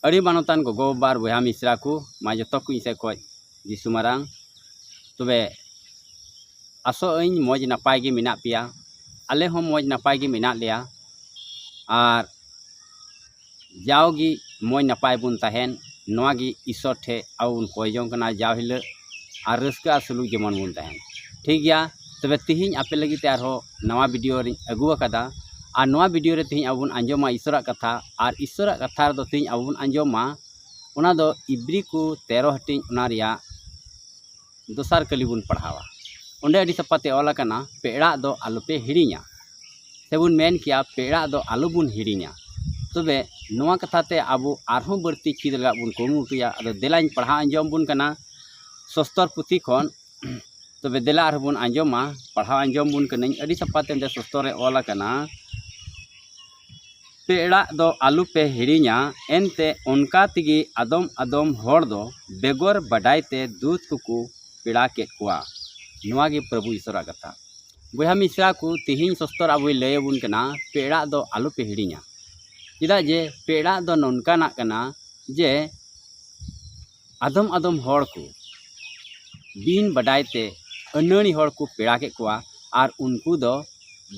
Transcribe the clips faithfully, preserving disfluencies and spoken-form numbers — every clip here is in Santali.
ᱟᱹᱰᱤ ᱢᱟᱱᱚᱛᱟᱱ ᱜᱚᱜᱚ ᱵᱟᱵᱟ ᱟᱨ ᱵᱚᱭᱦᱟ ᱢᱤᱥᱨᱟ ᱠᱚ, ᱢᱟ ᱡᱚᱛᱚ ᱠᱚ ᱤᱧ ᱥᱮᱫ ᱠᱷᱚᱱ ᱡᱤᱥᱩ ᱢᱟᱨᱟᱝ᱾ ᱛᱚᱵᱮ ᱟᱥᱚᱜ ᱟᱹᱧ ᱢᱚᱡᱽ ᱱᱟᱯᱟᱭ ᱜᱮ ᱢᱮᱱᱟᱜ ᱯᱮᱭᱟ, ᱟᱞᱮ ᱦᱚᱸ ᱢᱚᱡᱽ ᱱᱟᱯᱟᱭ ᱜᱮ ᱢᱮᱱᱟᱜ ᱞᱮᱭᱟ᱾ ᱟᱨ ᱡᱟᱣᱜᱮ ᱢᱚᱡᱽ ᱱᱟᱯᱟᱭ ᱵᱚᱱ ᱛᱟᱦᱮᱱ, ᱱᱚᱣᱟ ᱜᱮ ᱤᱥᱚᱨ ᱴᱷᱮᱱ ᱟᱵᱚ ᱵᱚᱱ ᱠᱚᱭ ᱡᱚᱝ ᱠᱟᱱᱟ ᱡᱟᱣ ᱦᱤᱞᱳᱜ, ᱟᱨ ᱨᱟᱹᱥᱠᱟᱹ ᱟᱨ ᱥᱩᱞᱩᱠ ᱡᱮᱢᱚᱱ ᱵᱚᱱ ᱛᱟᱦᱮᱱ᱾ ᱴᱷᱤᱠ ᱜᱮᱭᱟ, ᱛᱚᱵᱮ ᱛᱤᱦᱤᱧ ᱟᱯᱮ ᱞᱟᱹᱜᱤᱫ ᱛᱮ ᱟᱨᱦᱚᱸ ᱱᱟᱣᱟ ᱵᱷᱤᱰᱤᱭᱳ ᱨᱤᱧ ᱟᱹᱜᱩ ᱟᱠᱟᱫᱟ᱾ ᱟᱨ ᱱᱚᱣᱟ ᱵᱷᱤᱰᱤᱭᱳ ᱨᱮ ᱛᱤᱦᱤᱧ ᱟᱵᱚ ᱵᱚᱱ ᱟᱸᱡᱚᱢᱟ ᱤᱥᱚᱨᱟᱜ ᱠᱟᱛᱷᱟ, ᱟᱨ ᱤᱥᱚᱨᱟᱜ ᱠᱟᱛᱷᱟ ᱨᱮᱫᱚ ᱛᱤᱦᱤᱧ ᱟᱵᱚ ᱵᱚᱱ ᱟᱸᱡᱚᱢᱟ, ᱚᱱᱟ ᱫᱚ ᱤᱵᱨᱤ ᱠᱚ ᱛᱮᱨᱚ ᱦᱟᱹᱴᱤᱧ, ᱚᱱᱟ ᱨᱮᱭᱟᱜ ᱫᱚᱥᱟᱨ ᱠᱟᱹᱞᱤ ᱵᱚᱱ ᱯᱟᱲᱦᱟᱣᱟ᱾ ᱚᱸᱰᱮ ᱟᱹᱰᱤ ᱥᱟᱯᱷᱟ ᱛᱮ ᱚᱞ ᱟᱠᱟᱱᱟ, "ᱯᱮᱲᱟᱜ ᱫᱚ ᱟᱞᱚᱯᱮ ᱦᱤᱲᱤᱧᱟ", ᱥᱮᱵᱚᱱ ᱢᱮᱱ ᱠᱮᱭᱟ, "ᱯᱮᱲᱟᱜ ᱫᱚ ᱟᱞᱚᱵᱚᱱ ᱦᱤᱲᱤᱧᱟ"᱾ ᱛᱚᱵᱮ ᱱᱚᱣᱟ ᱠᱟᱛᱷᱟ ᱛᱮ ᱟᱵᱚ ᱟᱨᱦᱚᱸ ᱵᱟᱹᱲᱛᱤ ᱪᱮᱫ ᱞᱟᱜᱟᱜ ᱵᱚᱱ ᱠᱩᱨᱩᱢᱩᱴᱩᱭᱟ᱾ ᱟᱫᱚ ᱫᱮᱞᱟᱧ ᱯᱟᱲᱦᱟᱣ ᱟᱸᱡᱚᱢ ᱵᱚᱱ ᱠᱟᱱᱟ ᱥᱚᱥᱛᱚᱨ ᱯᱩᱛᱷᱤ ᱠᱷᱚᱱ᱾ ᱛᱚᱵᱮ ᱫᱮᱞᱟ ᱟᱨᱦᱚᱸ ᱵᱚᱱ ᱟᱸᱡᱚᱢᱟ, ᱯᱟᱲᱦᱟᱣ ᱟᱸᱡᱚᱢ ᱵᱚᱱ ᱠᱟᱹᱱᱟᱹᱧ᱾ ᱟᱹᱰᱤ ᱥᱟᱯᱷᱟ ᱛᱮ ᱚᱸᱰᱮ ᱥᱚᱥᱛᱚᱨ ᱨᱮ ᱚᱞ ᱟᱠᱟᱱᱟ, "ᱯᱮᱲᱟᱜ ᱫᱚ ᱟᱞᱚᱯᱮ ᱦᱤᱲᱤᱧᱟ, ᱮᱱᱛᱮ ᱚᱱᱠᱟ ᱛᱮᱜᱮ ᱟᱫᱚᱢ ᱟᱫᱚᱢ ᱦᱚᱲ ᱫᱚ ᱵᱮᱜᱚᱨ ᱵᱟᱰᱟᱭ ᱛᱮ ᱫᱩᱛ ᱠᱚᱠᱚ ᱯᱮᱲᱟ ᱠᱮᱫ ᱠᱚᱣᱟ᱾" ᱱᱚᱣᱟ ᱜᱮ ᱯᱨᱚᱵᱷᱩ ᱤᱥᱚᱨᱟᱜ ᱠᱟᱛᱷᱟ᱾ ᱵᱚᱭᱦᱟ ᱢᱤᱥᱨᱟ ᱠᱚ, ᱛᱤᱦᱤᱧ ᱥᱚᱥᱛᱚᱨ ᱟᱵᱚᱭ ᱞᱟᱹᱭ ᱟᱵᱚᱱ ᱠᱟᱱᱟ, ᱯᱮᱲᱟᱜ ᱫᱚ ᱟᱞᱚᱯᱮ ᱦᱤᱲᱤᱧᱟ᱾ ᱪᱮᱫᱟᱜ ᱡᱮ ᱯᱮᱲᱟᱜ ᱫᱚ ᱱᱚᱝᱠᱟᱱᱟᱜ ᱠᱟᱱᱟ ᱡᱮ ᱟᱫᱚᱢ ᱟᱫᱚᱢ ᱦᱚᱲ ᱠᱚ ᱵᱤᱱ ᱵᱟᱰᱟᱭ ᱛᱮ ᱟᱹᱱᱟᱹᱲᱤ ᱦᱚᱲ ᱠᱚ ᱯᱮᱲᱟ ᱠᱮᱫ ᱠᱚᱣᱟ, ᱟᱨ ᱩᱱᱠᱩ ᱫᱚ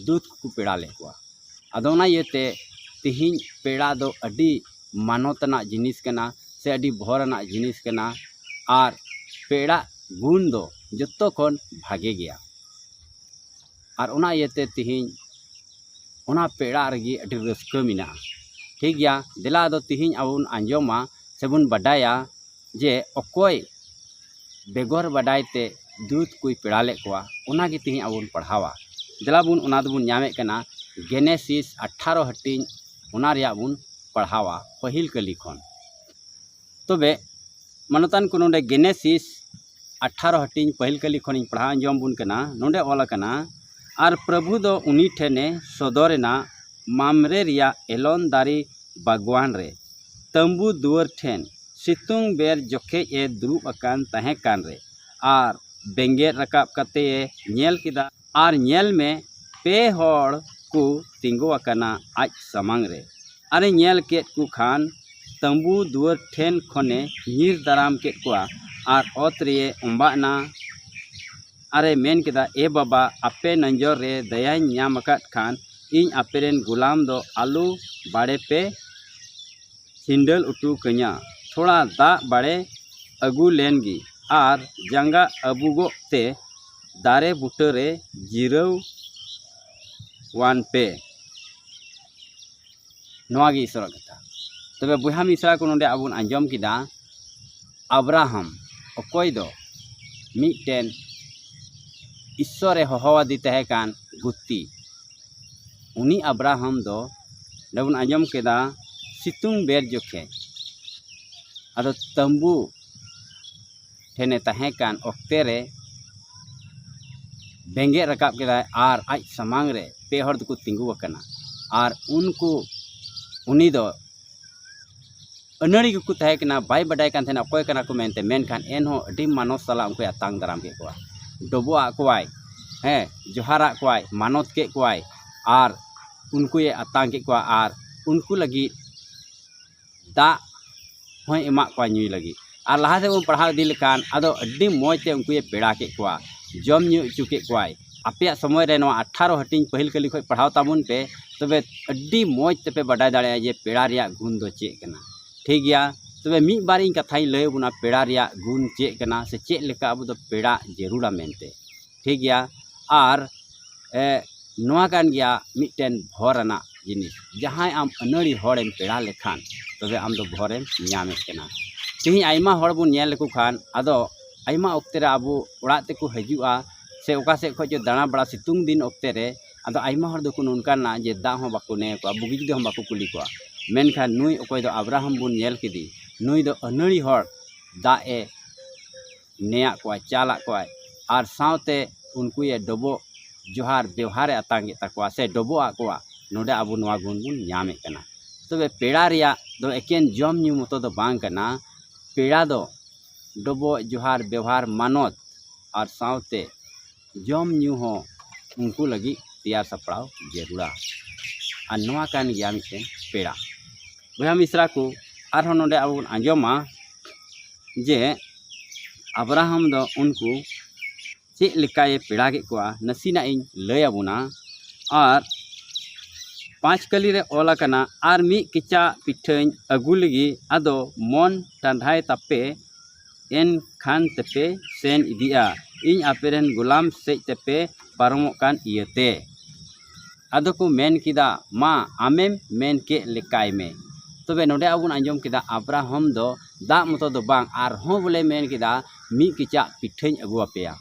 ᱫᱩᱛ ᱠᱚᱠᱚ ᱯᱮᱲᱟ ᱞᱮᱫ ᱠᱚᱣᱟ᱾ ᱟᱫᱚ ᱚᱱᱟ ᱤᱭᱟᱹᱛᱮ ᱛᱤᱦᱤᱧ ᱯᱮᱲᱟ ᱫᱚ ᱟᱹᱰᱤ ᱢᱟᱱᱚᱛ ᱟᱱᱟᱜ ᱡᱤᱱᱤᱥ ᱠᱟᱱᱟ, ᱥᱮ ᱟᱹᱰᱤ ᱵᱷᱚᱨ ᱟᱱᱟᱜ ᱡᱤᱱᱤᱥ ᱠᱟᱱᱟ᱾ ᱟᱨ ᱯᱮᱲᱟ ᱜᱩᱱ ᱫᱚ ᱡᱚᱛᱚ ᱠᱷᱚᱱ ᱵᱷᱟᱜᱮ ᱜᱮᱭᱟ᱾ ᱟᱨ ᱚᱱᱟ ᱤᱭᱟᱹᱛᱮ ᱛᱤᱦᱤᱧ ᱚᱱᱟ ᱯᱮᱲᱟ ᱨᱮᱜᱮ ᱟᱹᱰᱤ ᱨᱟᱹᱥᱠᱟᱹ ᱢᱮᱱᱟᱜᱼᱟ᱾ ᱴᱷᱤᱠ ᱜᱮᱭᱟ, ᱫᱮᱞᱟ ᱟᱫᱚ ᱛᱤᱦᱤᱧ ᱟᱵᱚ ᱵᱚᱱ ᱟᱸᱡᱚᱢᱟ ᱥᱮᱵᱚᱱ ᱵᱟᱰᱟᱭᱟ ᱡᱮ ᱚᱠᱚᱭ ᱵᱮᱜᱚᱨ ᱵᱟᱰᱟᱭ ᱛᱮ ᱫᱩᱛ ᱠᱚᱭ ᱯᱮᱲᱟ ᱞᱮᱫ ᱠᱚᱣᱟ, ᱚᱱᱟ ᱜᱮ ᱛᱤᱦᱤᱧ ᱟᱵᱚ ᱵᱚᱱ ᱯᱟᱲᱦᱟᱣᱟ᱾ ᱫᱮᱞᱟ ᱵᱚᱱ, ᱚᱱᱟ ᱫᱚᱵᱚᱱ ᱧᱟᱢᱮᱫ ᱠᱟᱱᱟ ᱜᱮᱱᱮᱥᱤᱥ ᱟᱴᱷᱟᱨᱚ ᱦᱟᱹᱴᱤᱧ, ᱚᱱᱟ ᱨᱮᱭᱟᱜ ᱵᱚᱱ ᱯᱟᱲᱦᱟᱣᱟ ᱯᱟᱹᱦᱤᱞ ᱠᱟᱹᱞᱤ ᱠᱷᱚᱱ᱾ ᱛᱚᱵᱮ ᱢᱟᱱᱚᱛᱟᱱ ᱠᱚ, ᱱᱚᱰᱮ ᱜᱮᱱᱮᱥᱤᱥ ᱟᱴᱷᱟᱨᱚ ᱦᱟᱹᱴᱤᱧ ᱯᱟᱹᱦᱤᱞ ᱠᱟᱹᱞᱤ ᱠᱷᱚᱱᱤᱧ ᱯᱟᱲᱦᱟᱣ ᱟᱸᱡᱚᱢ ᱵᱚᱱ ᱠᱟᱱᱟ᱾ ᱱᱚᱰᱮ ᱚᱞ ᱟᱠᱟᱱᱟ, "ᱟᱨ ᱯᱨᱚᱵᱷᱩ ᱫᱚ ᱩᱱᱤ ᱴᱷᱮᱱᱮ ᱥᱚᱫᱚᱨ ᱮᱱᱟ ᱢᱟᱢᱨᱮ ᱨᱮᱭᱟᱜ ᱮᱞᱚᱱ ᱫᱟᱨᱮ ᱵᱟᱜᱽᱣᱟᱱ ᱨᱮ, ᱛᱟᱹᱢᱵᱩ ᱫᱩᱣᱟᱹᱨ ᱴᱷᱮᱱ, ᱥᱤᱛᱩᱝ ᱵᱮᱨ ᱡᱚᱠᱷᱮᱡ ᱮ ᱫᱩᱲᱩᱵ ᱟᱠᱟᱱ ᱛᱟᱦᱮᱸ ᱠᱟᱱ ᱨᱮ᱾ ᱟᱨ ᱵᱮᱸᱜᱮᱫ ᱨᱟᱠᱟᱵ ᱠᱟᱛᱮ ᱮ ᱧᱮᱞ ᱠᱮᱫᱟ, ᱟᱨ ᱧᱮᱞ ᱢᱮ, ᱯᱮ ᱦᱚᱲ ᱠᱚ ᱛᱤᱸᱜᱩ ᱟᱠᱟᱱᱟ ᱟᱡ ᱥᱟᱢᱟᱝ ᱨᱮ᱾ ᱟᱨᱮ ᱧᱮᱞ ᱠᱮᱫ ᱠᱚ ᱠᱷᱟᱱ ᱛᱟᱹᱢᱵᱩ ᱫᱩᱣᱟᱹᱨ ᱴᱷᱮᱱ ᱠᱷᱚᱱᱮ ᱧᱤᱨ ᱫᱟᱨᱟᱢ ᱠᱮᱫ ᱠᱚᱣᱟ ᱟᱨ ᱚᱛ ᱨᱮᱭᱮ ᱚᱸᱵᱟᱜ ᱮᱱᱟ᱾ ᱟᱨᱮ ᱢᱮᱱ ᱠᱮᱫᱟ, "ᱮ ᱵᱟᱵᱟ, ᱟᱯᱮ ᱱᱚᱡᱚᱨ ᱨᱮ ᱫᱟᱭᱟᱧ ᱧᱟᱢ ᱟᱠᱟᱫ ᱠᱷᱟᱱ, ᱤᱧ ᱟᱯᱮᱨᱮᱱ ᱜᱩᱞᱟᱢ ᱫᱚ ᱟᱞᱚ ᱵᱟᱲᱮ ᱯᱮ ᱥᱤᱸᱰᱟᱹᱞ ᱚᱴᱚ ᱠᱟᱹᱧᱟ᱾ ᱛᱷᱚᱲᱟ ᱫᱟᱜ ᱵᱟᱲᱮ ᱟᱹᱜᱩ ᱞᱮᱱ ᱜᱮ ᱟᱨ ᱡᱟᱸᱜᱟ ᱟᱹᱵᱩᱜᱚᱜ ᱛᱮ ᱫᱟᱨᱮ ᱵᱩᱴᱟᱹᱨᱮ ᱡᱤᱨᱟᱹᱣ ᱟᱱ ᱯᱮ᱾" ᱱᱚᱣᱟ ᱜᱮ ᱤᱥᱚᱨᱟᱜ ᱠᱟᱛᱷᱟ᱾ ᱛᱚᱵᱮ ᱵᱚᱭᱦᱟ ᱢᱤᱥᱨᱟ ᱠᱚ, ᱱᱚᱰᱮ ᱟᱵᱚ ᱵᱚᱱ ᱟᱸᱡᱚᱢ ᱠᱮᱫᱟ ᱟᱵᱨᱟᱦᱟᱢ, ᱚᱠᱚᱭ ᱫᱚ ᱢᱤᱫᱴᱮᱱ ᱤᱥᱥᱚᱨᱮ ᱦᱚᱦᱚᱣᱟᱫᱮ ᱛᱟᱦᱮᱸ ᱠᱟᱱ ᱜᱩᱛᱤ, ᱩᱱᱤ ᱟᱵᱨᱟᱦᱟᱢ ᱫᱚ ᱱᱚᱰᱮ ᱵᱚᱱ ᱟᱸᱡᱚᱢ ᱠᱮᱫᱟ ᱥᱤᱛᱩᱝ ᱵᱮᱨ ᱡᱚᱠᱷᱮᱡ, ᱟᱫᱚ ᱛᱟᱹᱢᱵᱩ ᱴᱷᱮᱱᱮ ᱛᱟᱦᱮᱸ ᱠᱟᱱ ᱚᱠᱛᱮ ᱨᱮ ᱵᱮᱸᱜᱮᱫ ᱨᱟᱠᱟᱵ ᱠᱮᱫᱟᱭ ᱟᱨ ᱟᱡ ᱥᱟᱢᱟᱝ ᱨᱮ ᱯᱮ ᱦᱚᱲ ᱫᱚᱠᱚ ᱛᱤᱸᱜᱩ ᱟᱠᱟᱱᱟ᱾ ᱟᱨ ᱩᱱᱠᱩ, ᱩᱱᱤ ᱫᱚ ᱟᱹᱱᱟᱹᱲᱤ ᱜᱮᱠᱚ ᱛᱟᱦᱮᱸ ᱠᱟᱱᱟ, ᱵᱟᱭ ᱵᱟᱰᱟᱭ ᱠᱟᱱ ᱛᱟᱦᱮᱱᱟ ᱚᱠᱚᱭ ᱠᱟᱱᱟ ᱠᱚ ᱢᱮᱱᱛᱮ, ᱢᱮᱱᱠᱷᱟᱱ ᱮᱱᱦᱚᱸ ᱟᱹᱰᱤ ᱢᱟᱱᱚᱛ ᱥᱟᱞᱟᱜ ᱩᱱᱠᱩᱭ ᱟᱛᱟᱝ ᱫᱟᱨᱟᱢ ᱠᱮᱫ ᱠᱚᱣᱟ, ᱰᱚᱵᱚᱜ ᱟᱫ ᱠᱚᱣᱟᱭ, ᱦᱮᱸ, ᱡᱚᱦᱟᱨᱟᱫ ᱠᱚᱣᱟᱭ, ᱢᱟᱱᱚᱛ ᱠᱮᱫ ᱠᱚᱣᱟᱭ ᱟᱨ ᱩᱱᱠᱩᱭ ᱟᱛᱟᱝ ᱠᱮᱫ ᱠᱚᱣᱟ ᱟᱨ ᱩᱱᱠᱩ ᱞᱟᱹᱜᱤᱫ ᱫᱟᱜ ᱦᱚᱸᱭ ᱮᱢᱟᱫ ᱠᱚᱣᱟ ᱧᱩᱭ ᱞᱟᱹᱜᱤᱫ᱾ ᱟᱨ ᱞᱟᱦᱟ ᱥᱮᱫ ᱵᱚᱱ ᱯᱟᱲᱦᱟᱣ ᱤᱫᱤ ᱞᱮᱠᱷᱟᱱ ᱟᱫᱚ ᱟᱹᱰᱤ ᱢᱚᱡᱽ ᱛᱮ ᱩᱱᱠᱩᱭ ᱯᱮᱲᱟ ᱠᱮᱫ ᱠᱚᱣᱟ, ᱡᱚᱢ ᱧᱩ ᱦᱚᱪᱚ ᱠᱮᱫ ᱠᱚᱣᱟᱭ᱾ ᱟᱯᱮᱭᱟᱜ ᱥᱚᱢᱚᱭ ᱨᱮ ᱱᱚᱣᱟ ᱟᱴᱷᱟᱨᱚ ᱦᱟᱹᱴᱤᱧ ᱯᱟᱹᱦᱤᱞ ᱠᱟᱹᱞᱤ ᱠᱷᱚᱱ ᱯᱟᱲᱦᱟᱣ ᱛᱟᱵᱚᱱ ᱯᱮ, ᱛᱚᱵᱮ ᱟᱹᱰᱤ ᱢᱚᱡᱽ ᱛᱮᱯᱮ ᱵᱟᱰᱟᱭ ᱫᱟᱲᱮᱭᱟᱜᱼᱟ ᱡᱮ ᱯᱮᱲᱟ ᱨᱮᱭᱟᱜ ᱜᱩᱱ ᱫᱚ ᱪᱮᱫ ᱠᱟᱱᱟ᱾ ᱴᱷᱤᱠ ᱜᱮᱭᱟ, ᱛᱚᱵᱮ ᱢᱤᱫ ᱵᱟᱨ ᱤᱧ ᱠᱟᱛᱷᱟᱧ ᱞᱟᱹᱭ ᱟᱵᱚᱱᱟ ᱯᱮᱲᱟ ᱨᱮᱭᱟᱜ ᱜᱩᱱ ᱪᱮᱫ ᱠᱟᱱᱟ ᱥᱮ ᱪᱮᱫ ᱞᱮᱠᱟ ᱟᱵᱚ ᱫᱚ ᱯᱮᱲᱟ ᱡᱟᱹᱨᱩᱲᱟ ᱢᱮᱱᱛᱮ᱾ ᱴᱷᱤᱠ ᱜᱮᱭᱟ, ᱟᱨ ᱮ, ᱱᱚᱣᱟ ᱠᱟᱱ ᱜᱮᱭᱟ ᱢᱤᱫᱴᱮᱱ ᱵᱷᱚᱨ ᱟᱱᱟᱜ ᱡᱤᱱᱤᱥ᱾ ᱡᱟᱦᱟᱸᱭ ᱟᱢ ᱟᱹᱱᱟᱹᱲᱤ ᱦᱚᱲᱮᱢ ᱯᱮᱲᱟ ᱞᱮᱠᱷᱟᱱ, ᱛᱚᱵᱮ ᱟᱢ ᱫᱚ ᱵᱷᱚᱨᱮᱢ ᱧᱟᱢᱮᱫ ᱠᱟᱱᱟ᱾ ᱛᱮᱦᱮᱧ ᱟᱭᱢᱟ ᱦᱚᱲ ᱵᱚᱱ ᱧᱮᱞ ᱞᱮᱠᱚ ᱠᱷᱟᱱ, ᱟᱫᱚ ᱟᱭᱢᱟ ᱚᱠᱛᱮ ᱨᱮ ᱟᱵᱚ ᱚᱲᱟᱜ ᱛᱮᱠᱚ ᱦᱤᱡᱩᱜᱼᱟ ᱥᱮ ᱚᱠᱟ ᱥᱮᱫ ᱠᱷᱚᱱ ᱪᱚ ᱫᱟᱬᱟ ᱵᱟᱲᱟ ᱥᱤᱛᱩᱝ ᱫᱤᱱ ᱚᱠᱛᱮ ᱨᱮ, ᱟᱫᱚ ᱟᱭᱢᱟ ᱦᱚᱲ ᱫᱚᱠᱚ ᱱᱚᱝᱠᱟᱱᱟ ᱡᱮ ᱫᱟᱜ ᱦᱚᱸ ᱵᱟᱠᱚ ᱱᱮ ᱟᱠᱚᱣᱟ, ᱵᱩᱜᱤ ᱡᱩᱫᱟᱹ ᱦᱚᱸ ᱵᱟᱠᱚ ᱠᱩᱞᱤ ᱠᱚᱣᱟ᱾ ᱢᱮᱱᱠᱷᱟᱱ ᱱᱩᱭ ᱚᱠᱚᱭ ᱫᱚ ᱟᱵᱨᱟᱦᱟᱢ ᱵᱚᱱ ᱧᱮᱞ ᱠᱮᱫᱮ, ᱱᱩᱭ ᱫᱚ ᱟᱹᱱᱟᱹᱲᱤ ᱦᱚᱲ ᱫᱟᱜ ᱮ ᱱᱮᱭᱟᱜ ᱠᱚᱣᱟᱭ, ᱪᱟᱞᱟᱜ ᱠᱚᱣᱟᱭ, ᱟᱨ ᱥᱟᱶᱛᱮ ᱩᱱᱠᱩᱭᱮ ᱰᱚᱵᱚᱜ ᱡᱚᱦᱟᱨ ᱵᱮᱣᱦᱟᱨᱮ ᱟᱛᱟᱝ ᱮᱫ ᱛᱟᱠᱚᱣᱟ ᱥᱮ ᱰᱚᱵᱚᱜ ᱟᱫ ᱠᱚᱣᱟ᱾ ᱱᱚᱰᱮ ᱟᱵᱚ ᱱᱚᱣᱟ ᱜᱩᱱ ᱵᱚᱱ ᱧᱟᱢᱮᱫ ᱠᱟᱱᱟ᱾ ᱛᱚᱵᱮ ᱯᱮᱲᱟ ᱨᱮᱭᱟᱜ ᱫᱚ ᱮᱠᱮᱱ ᱡᱚᱢ ᱧᱩ ᱢᱚᱛᱚ ᱫᱚ ᱵᱟᱝ ᱠᱟᱱᱟ᱾ ᱯᱮᱲᱟ ᱫᱚ ᱰᱚᱵᱚᱜ ᱡᱚᱦᱟᱨ ᱵᱮᱣᱦᱟᱨ ᱢᱟᱱᱚᱛ ᱟᱨ ᱥᱟᱶᱛᱮ ᱡᱚᱢ ᱧᱩ ᱦᱚᱸ ᱩᱱᱠᱩ ᱞᱟᱹᱜᱤᱫ ᱛᱮᱭᱟᱨ ᱥᱟᱯᱲᱟᱣ ᱡᱟᱹᱨᱩᱲᱟ᱾ ᱟᱨ ᱱᱚᱣᱟ ᱠᱟᱱ ᱜᱮᱭᱟ ᱢᱤᱫᱴᱮᱱ ᱯᱮᱲᱟ᱾ ᱵᱚᱭᱦᱟ ᱢᱤᱥᱨᱟ ᱠᱚ, ᱟᱨᱦᱚᱸ ᱱᱚᱰᱮ ᱟᱵᱚ ᱵᱚᱱ ᱟᱸᱡᱚᱢᱟ ᱡᱮ ᱟᱵᱨᱟᱦᱟᱢ ᱫᱚ ᱩᱱᱠᱩ ᱪᱮᱫ ᱞᱮᱠᱟᱭ ᱯᱮᱲᱟ ᱠᱮᱫ ᱠᱚᱣᱟ, ᱱᱟᱥᱮᱱᱟᱜ ᱤᱧ ᱞᱟᱹᱭ ᱟᱵᱚᱱᱟ᱾ ᱟᱨ ᱯᱟᱸᱪ ᱠᱟᱹᱞᱤ ᱨᱮ ᱚᱞ ᱟᱠᱟᱱᱟ, "ᱟᱨ ᱢᱤᱫ ᱠᱮᱪᱟᱜ ᱯᱤᱴᱷᱟᱹᱧ ᱟᱹᱜᱩ ᱞᱟᱹᱜᱤᱫ, ᱟᱫᱚ ᱢᱚᱱ ᱴᱟᱸᱰᱟᱭ ᱛᱟᱯᱮ, ᱮᱱᱠᱷᱟᱱ ᱛᱮᱯᱮ ᱥᱮᱱ ᱤᱫᱤᱜᱼᱟ, ᱤᱧ ᱟᱯᱮ ᱨᱮᱱ ᱜᱳᱞᱟᱢ ᱥᱮᱫ ᱛᱮᱯᱮ ᱯᱟᱨᱚᱢᱚᱜ ᱠᱟᱱ ᱤᱭᱟᱹᱛᱮ᱾" ᱟᱫᱚ ᱠᱚ ᱢᱮᱱ ᱠᱮᱫᱟ, "ᱢᱟ, ᱟᱢᱮᱢ ᱢᱮᱱ ᱠᱮᱫ ᱞᱮᱠᱟᱭ ᱢᱮ᱾" ᱛᱚᱵᱮ ᱱᱚᱰᱮ ᱟᱵᱚ ᱵᱚᱱ ᱟᱸᱡᱚᱢ ᱠᱮᱫᱟ, ᱟᱵᱨᱟᱦᱟᱢ ᱫᱚ ᱫᱟᱜ ᱢᱚᱛᱚ ᱫᱚ ᱵᱟᱝ, ᱟᱨᱦᱚᱸ ᱵᱚᱞᱮ ᱢᱮᱱ ᱠᱮᱫᱟ, "ᱢᱤᱫ ᱠᱮᱪᱟᱜ ᱯᱤᱴᱷᱟᱹᱧ ᱟᱹᱜᱩ ᱟᱯᱮᱭᱟ,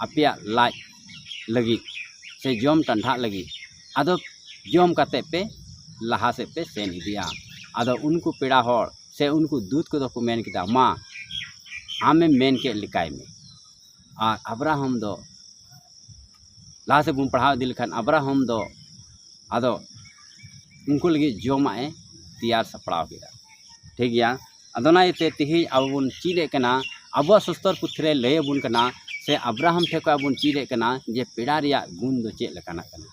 ᱟᱯᱮᱭᱟᱜ ᱞᱟᱡ ᱞᱟᱹᱜᱤᱫ ᱥᱮ ᱡᱚᱢ ᱴᱟᱸᱰᱷᱟᱜ ᱞᱟᱹᱜᱤᱫ, ᱟᱫᱚ ᱡᱚᱢ ᱠᱟᱛᱮ ᱯᱮ ᱞᱟᱦᱟ ᱥᱮᱫ ᱯᱮ ᱥᱮᱱ ᱤᱫᱤᱜᱼᱟ᱾" ᱟᱫᱚ ᱩᱱᱠᱩ ᱯᱮᱲᱟ ᱦᱚᱲ ᱥᱮ ᱩᱱᱠᱩ ᱫᱩᱛ ᱠᱚᱫᱚ ᱠᱚ ᱢᱮᱱ ᱠᱮᱫᱟ, "ᱢᱟ, ᱟᱢᱮᱢ ᱢᱮᱱ ᱠᱮᱫ ᱞᱮᱠᱟᱭ ᱢᱮ᱾" ᱟᱨ ᱟᱵᱨᱟᱦᱟᱢ ᱫᱚ, ᱞᱟᱦᱟ ᱥᱮᱫ ᱵᱚᱱ ᱯᱟᱲᱦᱟᱣ ᱤᱫᱤ ᱞᱮᱠᱷᱟᱱ, ᱟᱵᱨᱟᱦᱟᱢ ᱫᱚ ᱟᱫᱚ ᱩᱱᱠᱩ ᱞᱟᱹᱜᱤᱫ ᱡᱚᱢᱟᱜ ᱮ ᱛᱮᱭᱟᱨ ᱥᱟᱯᱲᱟᱣ ᱠᱮᱫᱟ᱾ ᱴᱷᱤᱠ ᱜᱮᱭᱟ, ᱟᱫᱚ ᱚᱱᱟ ᱤᱭᱟᱹᱛᱮ ᱛᱮᱦᱮᱧ ᱟᱵᱚ ᱵᱚᱱ ᱪᱮᱫ ᱮᱫ ᱠᱟᱱᱟ, ᱟᱵᱚᱣᱟᱜ ᱥᱩᱥᱛᱚᱨ ᱯᱩᱛᱷᱤ ᱨᱮ ᱞᱟᱹᱭ ᱟᱵᱚᱱ ᱠᱟᱱᱟ, ᱥᱮ ᱟᱵᱨᱟᱦᱟᱢ ᱴᱷᱮᱱ ᱠᱷᱚᱱ ᱵᱚᱱ ᱪᱮᱫ ᱮᱫ ᱠᱟᱱᱟ ᱡᱮ ᱯᱮᱲᱟ ᱨᱮᱭᱟᱜ ᱜᱩᱱ ᱫᱚ ᱪᱮᱫ ᱞᱮᱠᱟᱱᱟᱜ ᱠᱟᱱᱟ᱾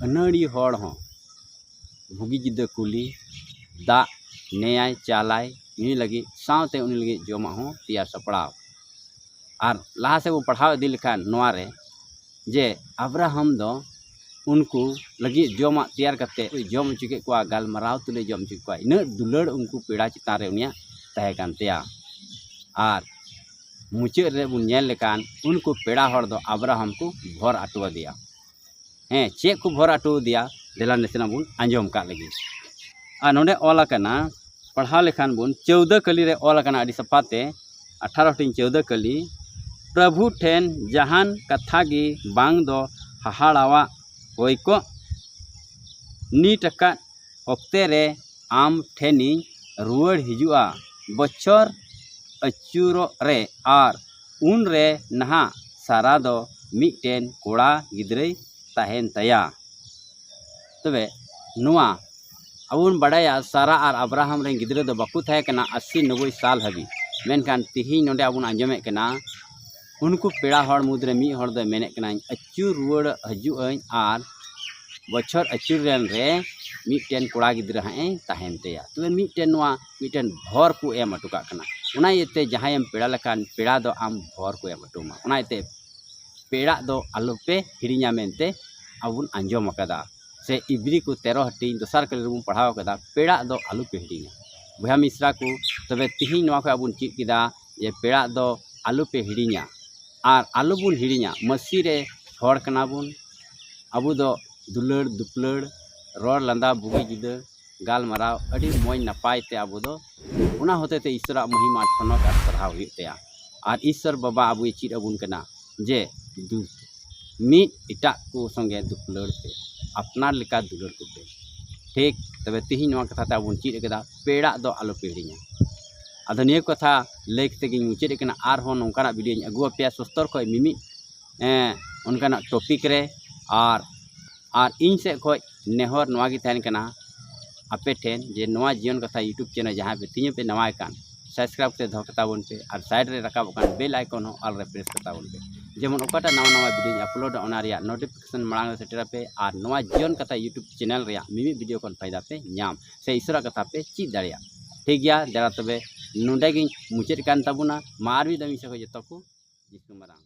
ᱟᱹᱱᱟᱹᱲᱤ ᱦᱚᱲ ᱦᱚᱸ ᱵᱩᱜᱤ ᱡᱩᱫᱟᱹ ᱠᱩᱞᱤ, ᱫᱟᱜ ᱱᱮᱭᱟᱭ ᱪᱟᱞᱟᱭ ᱧᱩᱭ ᱞᱟᱹᱜᱤᱫ, ᱥᱟᱶᱛᱮ ᱩᱱᱤ ᱞᱟᱹᱜᱤᱫ ᱡᱚᱢᱟᱜ ᱦᱚᱸ ᱛᱮᱭᱟᱨ ᱥᱟᱯᱲᱟᱣ᱾ ᱟᱨ ᱞᱟᱦᱟ ᱥᱮᱫ ᱵᱚᱱ ᱯᱟᱲᱦᱟᱣ ᱤᱫᱤ ᱞᱮᱠᱷᱟᱱ ᱱᱚᱣᱟ ᱨᱮ, ᱡᱮ ᱟᱵᱨᱟᱦᱟᱢ ᱫᱚ ᱩᱱᱠᱩ ᱞᱟᱹᱜᱤᱫ ᱡᱚᱢᱟᱜ ᱛᱮᱭᱟᱨ ᱠᱟᱛᱮ ᱡᱚᱢ ᱦᱚᱪᱚ ᱠᱮᱫ ᱠᱚᱣᱟ, ᱜᱟᱞᱢᱟᱨᱟᱣ ᱛᱩᱞᱩᱡ ᱡᱚᱢ ᱦᱚᱪᱚ ᱠᱮᱫ ᱠᱚᱣᱟ᱾ ᱤᱱᱟᱹᱜ ᱫᱩᱞᱟᱹᱲ ᱩᱱᱠᱩ ᱯᱮᱲᱟ ᱪᱮᱛᱟᱱ ᱨᱮ ᱩᱱᱤᱭᱟᱜ ᱛᱟᱦᱮᱸ ᱠᱟᱱ ᱛᱟᱭᱟ᱾ ᱟᱨ ᱢᱩᱪᱟᱹᱫ ᱨᱮ ᱵᱚᱱ ᱧᱮᱞ ᱞᱮᱠᱷᱟᱱ ᱩᱱᱠᱩ ᱯᱮᱲᱟ ᱦᱚᱲ ᱫᱚ ᱟᱵᱨᱟᱦᱟᱢ ᱠᱚ ᱵᱷᱚᱨ ᱦᱚᱴᱚ ᱟᱫᱮᱭᱟ᱾ ᱦᱮᱸ, ᱪᱮᱫ ᱠᱚ ᱵᱷᱚᱨ ᱦᱚᱴᱚ ᱟᱫᱮᱭᱟ, ᱫᱮᱞᱟ ᱱᱟᱥᱮᱱᱟᱜ ᱵᱚᱱ ᱟᱸᱡᱚᱢ ᱠᱟᱜ ᱞᱮᱜᱮ᱾ ᱟᱨ ᱱᱚᱰᱮ ᱚᱞ ᱟᱠᱟᱱᱟ, ᱯᱟᱲᱦᱟᱣ ᱞᱮᱠᱷᱟᱱ ᱵᱚᱱ, ᱪᱟᱹᱣᱫᱟᱹ ᱠᱟᱹᱞᱤ ᱨᱮ ᱚᱞ ᱟᱠᱟᱱᱟ ᱟᱹᱰᱤ ᱥᱟᱯᱷᱟ ᱛᱮ, ᱟᱴᱷᱟᱨᱚ ᱴᱤ ᱪᱟᱹᱣᱫᱟᱹ ᱠᱟᱹᱞᱤ, "ᱯᱨᱚᱵᱷᱩ ᱴᱷᱮᱱ ᱡᱟᱦᱟᱱ ᱠᱟᱛᱷᱟ ᱜᱮ ᱵᱟᱝ ᱫᱚ ᱦᱟᱦᱟᱲᱟᱣᱟᱜ ᱦᱩᱭ ᱠᱚᱜ, ᱱᱤᱴ ᱟᱠᱟᱫ ᱚᱠᱛᱮ ᱨᱮ ᱟᱢ ᱴᱷᱮᱱᱤᱧ ᱨᱩᱣᱟᱹᱲ ᱦᱤᱡᱩᱜᱼᱟ, ᱵᱚᱪᱷᱚᱨ ᱟᱹᱪᱩᱨᱚᱜ ᱨᱮ, ᱟᱨ ᱩᱱ ᱨᱮ ᱱᱟᱦᱟᱜ ᱥᱟᱨᱟ ᱫᱚ ᱢᱤᱫᱴᱮᱱ ᱠᱚᱲᱟ ᱜᱤᱫᱽᱨᱟᱹᱭ ᱛᱟᱦᱮᱱ ᱛᱟᱭᱟ᱾" ᱛᱚᱵᱮ ᱱᱚᱣᱟ ᱟᱵᱚ ᱵᱚᱱ ᱵᱟᱰᱟᱭᱟ, ᱥᱟᱨᱟ ᱟᱨ ᱟᱵᱨᱟᱦᱟᱢ ᱨᱮᱱ ᱜᱤᱫᱽᱨᱟᱹ ᱫᱚ ᱵᱟᱠᱚ ᱛᱟᱦᱮᱸ ᱠᱟᱱᱟ ᱟᱥᱤ ᱱᱚᱵᱵᱳᱭ ᱥᱟᱞ ᱦᱟᱹᱵᱤᱡ᱾ ᱢᱮᱱᱠᱷᱟᱱ ᱛᱤᱦᱤᱧ ᱱᱚᱰᱮ ᱟᱵᱚ ᱵᱚᱱ ᱟᱸᱡᱚᱢᱮᱫ ᱠᱟᱱᱟ, ᱩᱱᱠᱩ ᱯᱮᱲᱟ ᱦᱚᱲ ᱢᱩᱫᱽᱨᱮ ᱢᱤᱫ ᱦᱚᱲ ᱫᱚᱭ ᱢᱮᱱᱮᱫ ᱠᱟᱱᱟᱧ, "ᱟᱹᱪᱩᱨ ᱨᱩᱣᱟᱹᱲ ᱦᱤᱡᱩᱜ ᱟᱹᱧ ᱟᱨ ᱵᱚᱪᱷᱚᱨ ᱟᱹᱪᱩᱨ ᱨᱮᱱ ᱨᱮ ᱢᱤᱫᱴᱮᱱ ᱠᱚᱲᱟ ᱜᱤᱫᱽᱨᱟᱹ ᱦᱟᱸᱜ ᱮ ᱛᱟᱦᱮᱱ ᱛᱟᱭᱟ᱾ ᱛᱚᱵᱮ ᱢᱤᱫᱴᱮᱱ ᱱᱚᱣᱟ ᱢᱤᱫᱴᱮᱱ ᱵᱷᱚᱨ ᱠᱚ ᱮᱢ ᱦᱚᱴᱚ ᱠᱟᱜ ᱠᱟᱱᱟ᱾ ᱚᱱᱟ ᱤᱭᱟᱹᱛᱮ ᱡᱟᱦᱟᱸᱭᱮᱢ ᱯᱮᱲᱟ ᱞᱮᱠᱟᱱ ᱯᱮᱲᱟ ᱫᱚ ᱟᱢ ᱵᱷᱚᱨ ᱠᱚ ᱮᱢ ᱦᱚᱴᱚ ᱟᱢᱟ᱾ ᱚᱱᱟ ᱤᱭᱟᱹᱛᱮ ᱯᱮᱲᱟᱜ ᱫᱚ ᱟᱞᱚᱯᱮ ᱦᱤᱲᱤᱧᱟ ᱢᱮᱱᱛᱮ ᱟᱵᱚ ᱵᱚᱱ ᱟᱸᱡᱚᱢ ᱟᱠᱟᱫᱟ, ᱥᱮ ᱤᱵᱨᱤ ᱠᱚ ᱛᱮᱨᱚ ᱦᱟᱹᱴᱤᱧ ᱫᱚᱥᱟᱨ ᱠᱟᱹᱞᱤ ᱨᱮᱵᱚᱱ ᱯᱟᱲᱦᱟᱣ ᱟᱠᱟᱫᱟ, ᱯᱮᱲᱟᱜ ᱫᱚ ᱟᱞᱚᱯᱮ ᱦᱤᱲᱤᱧᱟ᱾ ᱵᱚᱭᱦᱟ ᱢᱤᱥᱨᱟ ᱠᱚ, ᱛᱚᱵᱮ ᱛᱤᱦᱤᱧ ᱱᱚᱣᱟ ᱠᱷᱚᱱ ᱟᱵᱚ ᱵᱚᱱ ᱪᱮᱫ ᱠᱮᱫᱟ ᱡᱮ ᱯᱮᱲᱟᱜ ᱫᱚ ᱟᱞᱚᱯᱮ ᱦᱤᱲᱤᱧᱟ, ᱟᱨ ᱟᱞᱚᱵᱚᱱ ᱦᱤᱲᱤᱧᱟ ᱢᱟᱹᱥᱤ ᱨᱮ ᱦᱚᱲ ᱠᱟᱱᱟ ᱵᱚᱱ᱾ ᱟᱵᱚ ᱫᱚ ᱫᱩᱞᱟᱹᱲ ᱫᱩᱯᱞᱟᱹᱲ, ᱨᱚᱲ ᱞᱟᱸᱫᱟ, ᱵᱩᱜᱤ ᱡᱩᱫᱟᱹ, ᱜᱟᱞᱢᱟᱨᱟᱣ ᱟᱹᱰᱤ ᱢᱚᱡᱽ ᱱᱟᱯᱟᱭ ᱛᱮ ᱟᱵᱚ ᱫᱚ ᱚᱱᱟ ᱦᱚᱛᱮ ᱛᱮ ᱤᱥᱚᱨᱟᱜ ᱢᱚᱦᱤᱢᱟ ᱴᱷᱚᱱᱚᱠ ᱟᱨ ᱥᱟᱨᱦᱟᱣ ᱦᱩᱭᱩᱜ ᱛᱟᱭᱟ᱾ ᱟᱨ ᱤᱥᱚᱨ ᱵᱟᱵᱟ ᱟᱵᱚᱭ ᱪᱮᱫ ᱟᱵᱚᱱ ᱠᱟᱱᱟ ᱡᱮ ᱫᱩ-, ᱢᱤᱫ ᱮᱴᱟᱜ ᱠᱚ ᱥᱚᱸᱜᱮ ᱫᱩᱯᱞᱟᱹᱲ ᱯᱮ, ᱟᱯᱱᱟᱨ ᱞᱮᱠᱟ ᱫᱩᱞᱟᱹᱲ ᱠᱚᱯᱮ᱾ ᱴᱷᱤᱠ, ᱛᱚᱵᱮ ᱛᱤᱦᱤᱧ ᱱᱚᱣᱟ ᱠᱟᱛᱷᱟ ᱛᱮ ᱟᱵᱚ ᱵᱚᱱ ᱪᱮᱫ ᱟᱠᱟᱫᱟ, ᱯᱮᱲᱟᱜ ᱫᱚ ᱟᱞᱚᱯᱮ ᱦᱤᱲᱤᱧᱟ᱾ ᱟᱫᱚ ᱱᱤᱭᱟᱹ ᱠᱟᱛᱷᱟ ᱞᱟᱹᱭ ᱠᱟᱛᱮ ᱜᱤᱧ ᱢᱩᱪᱟᱹᱫ ᱮᱫ ᱠᱟᱱᱟ᱾ ᱟᱨᱦᱚᱸ ᱱᱚᱝᱠᱟᱱᱟᱜ ᱵᱷᱤᱰᱤᱭᱳᱧ ᱟᱹᱜᱩ ᱟᱯᱮᱭᱟ ᱥᱚᱥᱛᱚᱨ ᱠᱷᱚᱱ ᱢᱤᱢᱤᱫ, ᱮᱸ, ᱚᱱᱠᱟᱱᱟᱜ ᱴᱚᱯᱤᱠ ᱨᱮ᱾ ᱟᱨ, ᱟᱨ ᱤᱧ ᱥᱮᱫ ᱠᱷᱚᱱ ᱱᱮᱦᱚᱨ ᱱᱚᱣᱟ ᱜᱮ ᱛᱟᱦᱮᱱ ᱠᱟᱱᱟ ᱟᱯᱮ ᱴᱷᱮᱱ ᱡᱮ ᱱᱚᱣᱟ ᱡᱤᱭᱚᱱ ᱠᱟᱛᱷᱟ YouTube ᱪᱮᱱᱮᱞ ᱡᱟᱦᱟᱸᱭ ᱯᱮ ᱛᱤᱧᱟᱹ ᱯᱮ ᱱᱟᱣᱟ ᱟᱠᱟᱱ, ᱥᱟᱵᱥᱠᱨᱟᱭᱤᱵ ᱠᱟᱛᱮ ᱫᱚᱦᱚ ᱠᱟᱛᱟ ᱵᱚᱱ ᱯᱮ ᱟᱨ ᱥᱟᱭᱤᱰ ᱨᱮ ᱨᱟᱠᱟᱵᱚᱜ ᱠᱟᱱ ᱵᱮᱞ ᱟᱭᱠᱚᱱ ᱦᱚᱸ ᱟᱞ ᱨᱮ ᱯᱨᱮᱥ ᱠᱟᱛᱟ ᱵᱚᱱ ᱯᱮ, ᱡᱮᱢᱚᱱ ᱚᱠᱟᱴᱟᱜ ᱱᱟᱣᱟ ᱱᱟᱣᱟ ᱵᱷᱤᱰᱤᱭᱳᱧ ᱟᱯᱞᱳᱰᱟ ᱚᱱᱟ ᱨᱮᱭᱟᱜ ᱱᱳᱴᱤᱯᱷᱤᱠᱮᱥᱚᱱ ᱢᱟᱲᱟᱝ ᱨᱮ ᱥᱮᱴᱮᱨ ᱟᱯᱮ ᱟᱨ ᱱᱚᱣᱟ ᱡᱤᱭᱚᱱ ᱠᱟᱛᱷᱟ YouTube ᱪᱮᱱᱮᱞ ᱨᱮᱭᱟᱜ ᱢᱤᱢᱤᱫ ᱵᱷᱤᱰᱤᱭᱳ ᱠᱷᱚᱱ ᱯᱷᱟᱭᱫᱟ ᱯᱮ ᱧᱟᱢ ᱥᱮ ᱤᱥᱚᱨᱟᱜ ᱠᱟᱛᱷᱟ ᱯᱮ ᱪᱮᱫ ᱫᱟᱲᱮᱭᱟᱜ᱾ ᱴᱷᱤᱠ ᱜᱮᱭᱟ, ᱫᱮᱞᱟ ᱛᱚᱵᱮ ᱱᱚᱰᱮ ᱜᱤᱧ ᱢᱩᱪᱟᱹᱫ ᱠᱟᱱ ᱛᱟᱵᱚᱱᱟ᱾ ᱢᱟ ᱟᱨ ᱢᱤᱫ ᱫᱚᱢ ᱤᱧ ᱥᱮᱫ ᱠᱷᱚᱱ ᱡᱚᱛᱚ ᱠᱚ ᱡᱤᱥᱩ ᱢᱟᱨᱟᱝ᱾